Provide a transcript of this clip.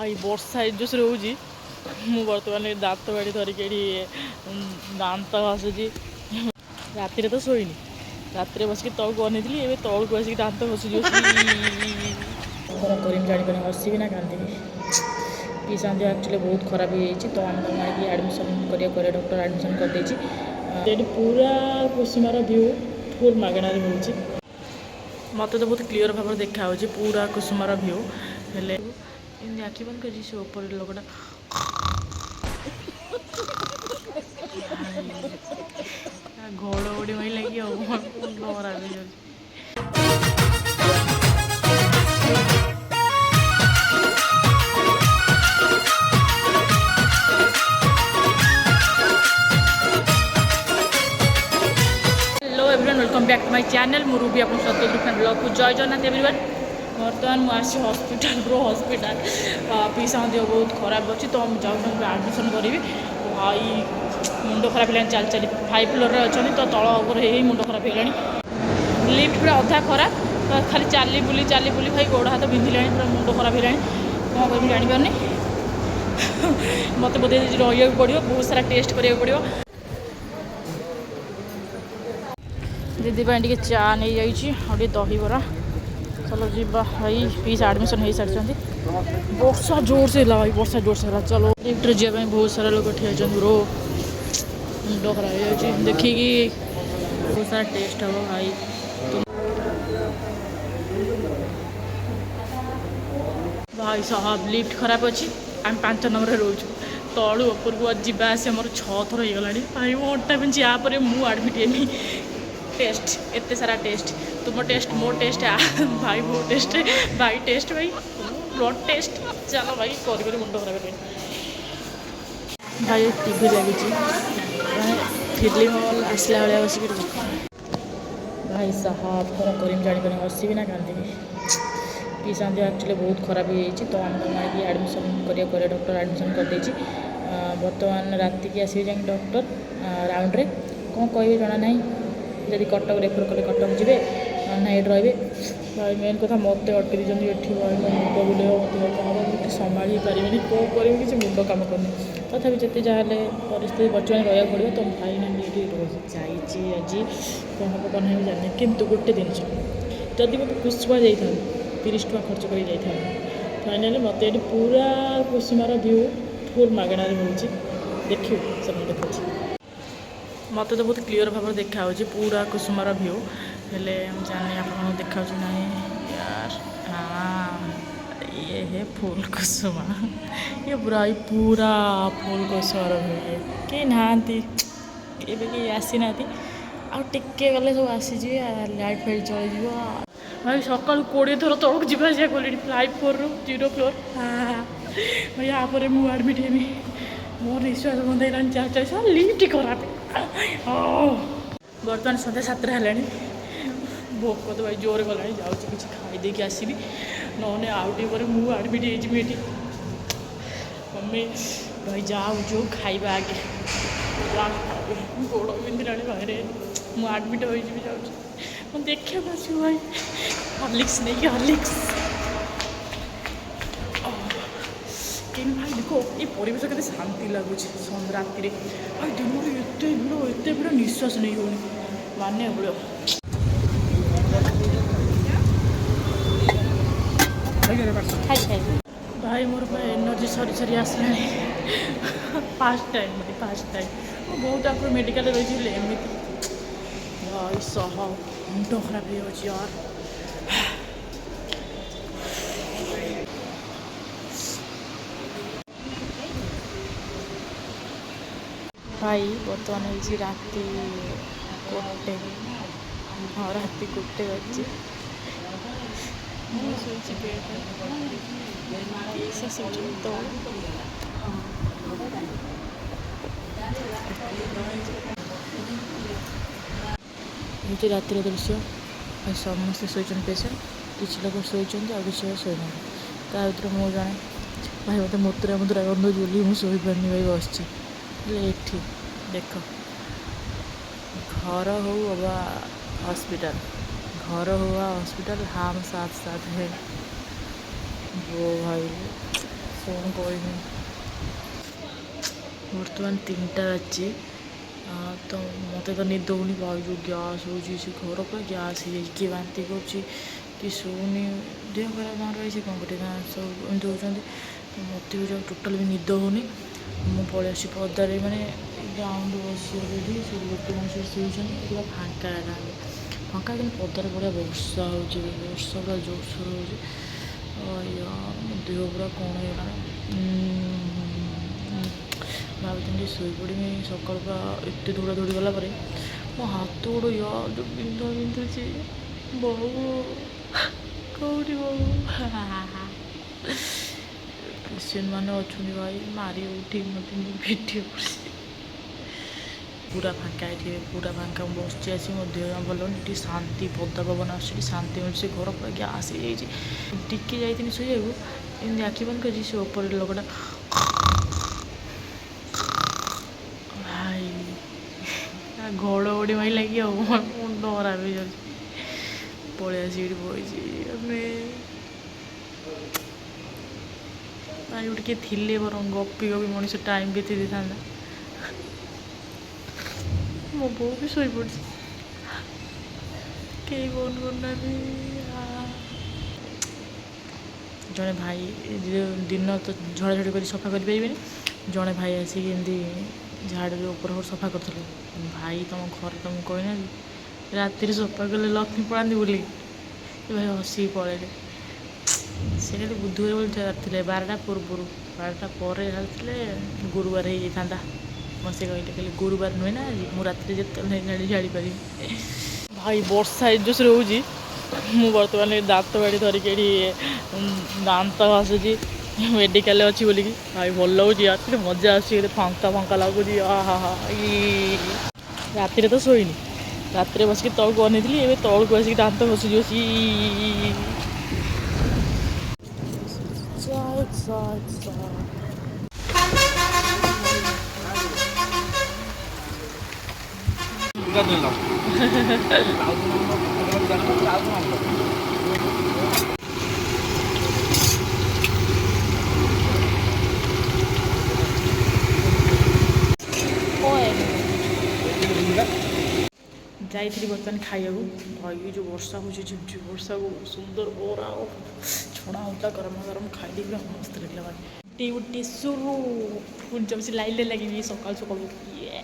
ଭାଇ ବର୍ଷା ଏ ଜୋରସରେ ହେଉଛି। ମୁଁ ବର୍ତ୍ତମାନ ଏ ଦାନ୍ତ ବାଡ଼ି ଧରିକି ଏଠି ଦାନ୍ତ ଘଷୁଛି। ରାତିରେ ତ ଶୋଇନି, ରାତିରେ ବସିକି ତଳକୁ ଅନେଇଥିଲି, ଏବେ ତଳକୁ ଆସିକି ଦାନ୍ତ ଘଷୁଛି ବସିକି। କ'ଣ କରିବି ଜାଣିପାରୁନି, ହସିବି ନା କାନ୍ଦିବି। ପିଇସାଙ୍କ ଦେହ ଆକ୍ଚୁଆଲି ବହୁତ ଖରାପ ହେଇଯାଇଛି, ତ ଆମେ ତାଙ୍କୁ ଆଣିକି ଆଡ଼ମିସନ୍ କରିବାକୁ କହିଲେ, ଡକ୍ଟର ଆଡ଼ମିସନ୍ କରିଦେଇଛି। ଏଠି ପୁରା କୁସୁମାର ଭ୍ୟୁ ଫୁଲ୍ ମାଗଣାରେ ମିଳୁଛି। ମୋତେ ତ ବହୁତ କ୍ଲିଅର୍ ଭାବରେ ଦେଖାହେଉଛି ପୁରା କୁସୁମାର ଭ୍ୟୁ। ହେଲେ ଏମିତି ଆଖି ବନ୍ଦ କରିଛି ସେ ଉପରେ ଲୋକଟା ଘଡ଼ଘଡ଼ି ମାଇଲା କି ଆଉ ମୁଣ୍ଡ ଖରାପ ହେଇଯାଉଛି। Hello everyone, welcome back to my channel. ମୁଁ ରୁବି, ଆପଣ ସତ୍ୟଜିତ ଖାନ ବ୍ଲଗ୍କୁ। ଜୟ ଜଗନ୍ନାଥ ଏଭ୍ରିୱାନ୍। ବର୍ତ୍ତମାନ ମୁଁ ଆସିଛି ହସ୍ପିଟାଲ, ବ୍ରୋ ହସ୍ପିଟାଲ। ପିଇସାଙ୍କ ଦେହ ବହୁତ ଖରାପ ଅଛି, ତ ମୁଁ ଯାଉଛି ଆଡ଼ମିସନ୍ କରିବି। ଭାଇ, ମୁଣ୍ଡ ଖରାପ ହେଲାଣି ଚାଲି ଚାଲି। ଫାଇଭ୍ ଫ୍ଲୋର୍ରେ ଅଛନ୍ତି, ତ ତଳ ଉପରେ ହେଇ ହେଇ ମୁଣ୍ଡ ଖରାପ ହେଇଗଲାଣି। ଲିଫ୍ଟ ପୁରା ଅଧା ଖରାପ, ତ ଖାଲି ଚାଲି ବୁଲି ଚାଲି ବୁଲି ଭାଇ ଗୋଡ଼ ହାତ ବିନ୍ଧିଲାଣି, ପୁରା ମୁଣ୍ଡ ଖରାପ ହେଇଲାଣି। କ'ଣ କରିବି ଜାଣିପାରୁନି। ମୋତେ ବୋଧେ ରହିବାକୁ ପଡ଼ିବ, ବହୁତ ସାରା ଟେଷ୍ଟ କରିବାକୁ ପଡ଼ିବ। ଦିଦି ପାଇଁ ଟିକେ ଚା ନେଇଯାଇଛି ଆଉ ଟିକେ ଦହିବରା। ଚलो ଯିବା। ଭାଇ, ପିଇସା ଆଡ଼ମିସନ୍ ହେଇସାରିଛନ୍ତି। ବର୍ଷା ଜୋରସେ ହେଲା ଭାଇ, ବର୍ଷା ଜୋରସେ ହେଲା। ଚलो, ଲିଫ୍ଟରେ ଯିବା ପାଇଁ ବହୁତ ସାରା ଲୋକ ଠିଆ ହେଇଛନ୍ତି। ବ୍ରୋ, ମୁଣ୍ଡ ଖରାପ ହେଇଯାଉଛି ଦେଖିକି। ବହୁତ ସାରା ଟେଷ୍ଟ ହେବ ଭାଇ। ଭାଇ ସାହାବ, ଲିଫ୍ଟ ଖରାପ ଅଛି। ଆମେ 5 ନମ୍ବରରେ ରହୁଛୁ। ତଳୁ ଉପରକୁ ଯିବା ଆସିବା ମୋର 6 ଥର ହେଇଗଲାଣି। ଭାଇ, ମୋ ଅଣ୍ଟା ବିନ୍ଧୁଛି। ୟା ପରେ ମୁଁ ଆଡ଼ମିଟ୍ ହେଲି। ଟେଷ୍ଟ, ଏତେ ସାରା ଟେଷ୍ଟ, ତୁମ ଟେଷ୍ଟ, ମୋ ଟେଷ୍ଟ, ଭାଇ ମୋ ଟେଷ୍ଟ, ଭାଇ ଟେଷ୍ଟ, ଭାଇ ବ୍ଲଡ଼ ଟେଷ୍ଟ। ଚାଲ ଭାଇ, କରି କରି ମୁଣ୍ଡ ଖରାପ ହେଲାଣି। ଭାଇ, ଟିଭି ଲାଗିଛି, ମାନେ ଫିଲ୍ମ ହଲ୍ ଆସିଲା ଭଳିଆ ବସିକି। ଭାଇ ସାହାବ, କ'ଣ କରିବି ଜାଣିପାରୁନି, ହସିବି ନା କାନ୍ଦିବି। ପିଇସାଙ୍କ ଦେହ ଆକ୍ଚୁଆଲି ବହୁତ ଖରାପ ହେଇଯାଇଛି, ତ ଆମେ ତାଙ୍କୁ ଆଣିକି ଆଡ଼ମିସନ୍ କରିବାକୁ କହିଲେ, ଡକ୍ଟର ଆଡ଼ମିସନ୍ କରିଦେଇଛି। ବର୍ତ୍ତମାନ ରାତିକି ଆସିବେ ଯାଇକି ଡକ୍ଟର ରାଉଣ୍ଡରେ। କ'ଣ କହିବେ ଜଣା ନାହିଁ। ଯଦି କଟକ ରେଫର୍ କଲେ କଟକ ଯିବେ, ନହେଲେ ନାହିଁ ଏଇଠି ରହିବେ। ଭାଇ, ମେନ୍ କଥା ମୋତେ ଅଟକି ଦେଇଛନ୍ତି ଏଠି। ଭାଇ, ମୋ ମୁଣ୍ଡ ବୁଲେଇବ ମୋତେ, କ'ଣ ହେବ ମୁଁ କିଛି ସମ୍ଭାଳି ପାରିବିନି। କ'ଣ କରିବି, କିଛି ମୁଣ୍ଡ କାମ କରୁନି। ତଥାପି ଯେତେ ଯାହା ହେଲେ ପରିସ୍ଥିତି ବର୍ତ୍ତମାନ ରହିବାକୁ ପଡ଼ିବ। ତ ଫାଇନାଲି ଏଠି ରହିଯାଇଛି। ଆଜି କ'ଣ ହେବ କ'ଣ ନାହିଁ ମୁଁ ଜାଣିନି। କିନ୍ତୁ ଗୋଟେ ଜିନିଷ, ଯଦି ମୁଁ କୁସୁମା ଯାଇଥାନ୍ତି, 30 ଟଙ୍କା ଖର୍ଚ୍ଚ କରି ଯାଇଥାନ୍ତି। ଫାଇନାଲି ମୋତେ ଏଠି ପୁରା କୁସୁମାର ଭ୍ୟୁ ଫୁଲ୍ ମାଗଣାରେ ମିଳୁଛି। ଦେଖିବୁ ସେମାନେ ଦେଖୁଛି। ମୋତେ ତ ବହୁତ କ୍ଲିଅର୍ ଭାବରେ ଦେଖାହେଉଛି ପୁରା କୁସୁମାର ଭ୍ୟୁ। ହେଲେ ମୁଁ ଜାଣିନି ଆପଣଙ୍କୁ ଦେଖାଉଛି ନାହିଁ। ୟାର, ହଁ, ଇଏ ହେ ଫୁଲ୍ କୁସୁମା। ଇଏ ପୁରା, ଏ ପୁରା ଫୁଲ୍ କୁସୁମାର ଭ୍ୟୁ ଇଏ। କେହି ନାହାନ୍ତି ଏବେ, କେହି ଆସିନାହାନ୍ତି। ଆଉ ଟିକେ ଗଲେ ସବୁ ଆସିଯିବେ, ଲାଇଟ୍ ଫାଇଟ୍ ଜଳିଯିବ। ଭାଇ, ସକାଳୁ 20 ଥର ତଳକୁ ଯିବା ଆସିବା କଲିଣି, 5 ଫ୍ଲୋର୍ରୁ 0 ଫ୍ଲୋର୍। ଭାଇ, ୟା ପରେ ମୁଁ ଆଡ଼ମିଟ୍ ହେବି। ମୋର ନିଶ୍ୱାସ ବନ୍ଦ ହେଇଗଲାଣି ଚାଲି ଚାଲି। ଲିଫ୍ଟ ଖରାପ। ବର୍ତ୍ତମାନ ସନ୍ଧ୍ୟା 7ଟା ହେଲାଣି। ଭୋକ ତ ଭାଇ ଜୋରେ ଗଲାଣି। ଯାଉଛି କିଛି ଖାଇ ଦେଇକି ଆସିବି, ନହେଲେ ଆଉ ଟିକେ ପରେ ମୁଁ ଆଡ଼ମିଟ୍ ହେଇଯିବି ଏଠି। ମମ୍ମି, ଭାଇ ଯାହା ହେଉଛି ହଉ, ଖାଇବା ଆଗେ। ଗୋଡ଼ ବିନ୍ଧିଲାଣି ଭାଇରେ, ମୁଁ ଆଡ଼ମିଟ୍ ହୋଇଯିବି। ଯାଉଛି ମୁଁ ଦେଖିବାକୁ ଆସିବି ଭାଇ, ହର୍ଲିକ୍ସ ନେଇକି, ହର୍ଲିକ୍ସ। କେମିତି ଭାଇ ଦେଖ, ଏ ପରିବେଶ କେତେ ଶାନ୍ତି ଲାଗୁଛି ରାତିରେ। ଭାଇ, ଦିନରେ ଏତେ ଭିଡ଼, ଏତେ ଭିଡ଼, ନିଶ୍ୱାସ ନେଇ ହେଉନି, ମାନିବାକୁ ପଡ଼ିବ। ଖାଇ ଖାଇ। ଭାଇ, ମୋର ପୁରା ଏନର୍ଜି ସରି ସରି ଆସିଲାଣି। ଫାର୍ଷ୍ଟ ଟାଇମ୍ ଭାଇ, ଫାର୍ଷ୍ଟ ଟାଇମ୍। ମୁଁ ବହୁତ ଆଗରୁ ମେଡ଼ିକାଲରେ ରହିଛି, ହେଲେ ଏମିତି, ଭାଇ ସହ ମୁଣ୍ଡ ଖରାପ ହେଇଯାଉଛି ୟାର। ଭାଇ, ବର୍ତ୍ତମାନ ହେଇଛି ରାତି 1। ହଁ, ରାତି 1 ବାଜିଛି। ମୁଁ ଶୋଇଛି ବେଡ଼୍ରେ, ପିଇସା ଶୋଇଛନ୍ତି ତଳେ। ହେଉଛି ରାତିର ଦୃଶ୍ୟ। ଆଉ ସମସ୍ତେ ଶୋଇଛନ୍ତି ପେସେଣ୍ଟ। କିଛି ଲୋକ ଶୋଇଛନ୍ତି, ଆଉ କିଛି ଲୋକ ଶୋଇନାହାନ୍ତି। ତା ଭିତରୁ ମୁଁ ଜଣେ। ଭାଇ, ମୋତେ ମୁତୁରା ମୁତୁରା ଗନ୍ଧ ବୋଲି ମୁଁ ଶୋଇପାରୁନି ଭାଇ, ବସିଛି। ହେଲେ ଏଠି ଦେଖ, ଘର ହଉ ଅବା ହସ୍ପିଟାଲ, ଘର ହଉ ବା ହସ୍ପିଟାଲ, हम साथ साथ है। वो ଭାଇ, କ'ଣ କହିବି। ବର୍ତ୍ତମାନ 3ଟା ବାଜିଛି। ତ ମୋତେ ତ ନିଦ ହେଉନି ଭାଇ। ଯେଉଁ ଗ୍ୟାସ୍ ହେଉଛି, ସେ ଘର ପୁରା ଗ୍ୟାସ୍ ହେଇଯାଇଛି। କିଏ ବାନ୍ତି କରୁଛି କି ଶୋଉନି, ଦେହ ଖରାପ ତାଙ୍କର ରହିଛି, କ'ଣ କରିବେ? ତାଙ୍କର ସବୁ ଏମିତି ହେଉଛନ୍ତି। ତ ମୋତେ ବି ଟୋଟାଲ୍ ବି ନିଦ ହେଉନି। ମୁଁ ପଳେଇ ଆସିଛି ପଦାରେ, ମାନେ ଗ୍ରାଉଣ୍ଡ ବସିବାକୁ। ଏଠି ସବୁ ଲୋକମାନେ ସବୁ ଶୋଇଛନ୍ତି। ପୁରା ଫାଙ୍କା ଏଟା ଫାଙ୍କା, କିନ୍ତୁ ପଦାରେ ବଢ଼ିଆ ବର୍ଷା ହେଉଛି। ବର୍ଷା ପୁରା ଜୋରସୋର ହେଉଛି। ମୋ ଦେହ ପୁରା କ'ଣ ହେଇଗଲାଣି। ଭାବୁଥିଲି ଟିକେ ଶୋଇପଡ଼ିବି। ସକାଳୁ ପୁରା ଏତେ ଦୌଡ଼ା ଦୌଡ଼ି ଗଲା ପରେ ମୋ ହାତ ଗୋଡ଼ ଯେଉଁ ବିନ୍ଧା ବିନ୍ଧୁଛି। ବୋଉ କେଉଁଠି? ବୋଉ, ପେସେଣ୍ଟ ମାନେ ଅଛନ୍ତି ଭାଇ, ମାରି ଉଠିକି ମୋତେ। ମୁଁ ଭିଡ଼ିଓ କରୁଛି। ପୁରା ଫାଙ୍କା ଏଠି, ପୁରା ଫାଙ୍କା। ମୁଁ ବସିଛି ଆସି। ମୋ ଦେହ ଭଲ ଲାଗୁନି। ଟିକେ ଶାନ୍ତି, ପଦା ପବନ ଆସୁଛି, ଟିକେ ଶାନ୍ତି ମିଳୁଛି। ସେ ଘର ପୁରା ଗ୍ୟାସ୍ ହେଇଯାଇଛି। ଟିକେ ଯାଇଥିଲି ଶୋଇବାକୁ, ଏମିତି ଆଖି ବନ୍ଦ କରିଛି, ସେ ଉପରେ ଲୋକଟା ଭାଇ ଘଡ଼ଘଡ଼ି ମାରିଲା କି ଆଉ ମୋ ମୁଣ୍ଡ ଖରାପ ହେଇଯାଉଛି। ପଳେଇ ଆସି ଏଇଠି ବଇଛି। ଆମେ ଭାଇ ଗୋଟେ କିଏ ଥିଲେ ବରଂ ଗପି ଗପି ମଣିଷ ଟାଇମ୍ ବିତେଇ ଦେଇଥାନ୍ତା। ମୋ ବୋଉ ବି ଶୋଇପଡ଼ିଛି। କେହି ଫୋନ୍ କରୁନାହାନ୍ତି। ଜଣେ ଭାଇ ଦିନ ତ ଝଡ଼ାଝଡ଼ି କରି ସଫା କରିପାରିବେନି, ଜଣେ ଭାଇ ଆସିକି ଏମିତି ଝାଡ଼ୁରେ ଉପର ଘର ସଫା କରୁଥିଲେ। ଭାଇ, ତୁମ ଘରେ ତୁମକୁ କହିନାହାନ୍ତି ରାତିରେ ସଫା କଲେ ଲକ୍ଷ୍ମୀ ପଳାନ୍ତି ବୋଲି? ଏ ଭାଇ ହସିକି ପଳେଇଲେ। ସେ ଖାଲି ବୁଧବାର ବୋଲି ଝାଡ଼ିଥିଲେ 12ଟା ପୂର୍ବରୁ। 12ଟା ପରେ ଝାଡ଼ିଥିଲେ ଗୁରୁବାର ହେଇଯାଇଥାନ୍ତା। ମୋତେ ସେ କହିଲେ, କହିଲେ ଗୁରୁବାର ନୁହେଁ ନା ଆଜି, ମୁଁ ରାତିରେ ଯେତେବେଳେ ଝାଡ଼ି ଝାଡ଼ିପାରିବି। ଭାଇ, ବର୍ଷା ଏ ଜୋରସୋରେ ହେଉଛି। ମୁଁ ବର୍ତ୍ତମାନ ଏ ଦାନ୍ତ ବାଡ଼ି ଧରିକି ଏଠି ଦାନ୍ତ ଘଷୁଛି, ମେଡ଼ିକାଲରେ ଅଛି ବୋଲିକି। ଭାଇ, ଭଲ ଲାଗୁଛି ୟାର, କେତେ ମଜା ଆସୁଛି, କେତେ ଫାଙ୍କା ଫାଙ୍କା ଲାଗୁଛି। ଆହା ହା। ରାତିରେ ତ ଶୋଇନି। ରାତିରେ ବସିକି ତଳକୁ ଅନେଇଥିଲି, ଏବେ ତଳକୁ ଆସିକି ଦାନ୍ତ ଘଷୁଛି ବସି। ଚା ଚା ଚା। ଯାଇଥିଲି ବର୍ତ୍ତମାନ ଖାଇବାକୁ। ଭାଇ, ଯେଉଁ ବର୍ଷା ହେଉଛି, ଝିପଝିପ ବର୍ଷାକୁ ସୁନ୍ଦର ବରା ଆଉ ଛଣା ହେଉଥିଲା ଗରମ ଗରମ, ଖାଇଦେଇ ପୁରା ମସ୍ତ ଲାଗିଲା ଭାଇ। ଡ୍ୟୁଟି शुरू। ପୁଣି ଯାଉଛି, ଲାଇନ୍ରେ ଲାଗିବି ସକାଳୁ ସକାଳୁ ଇଏ।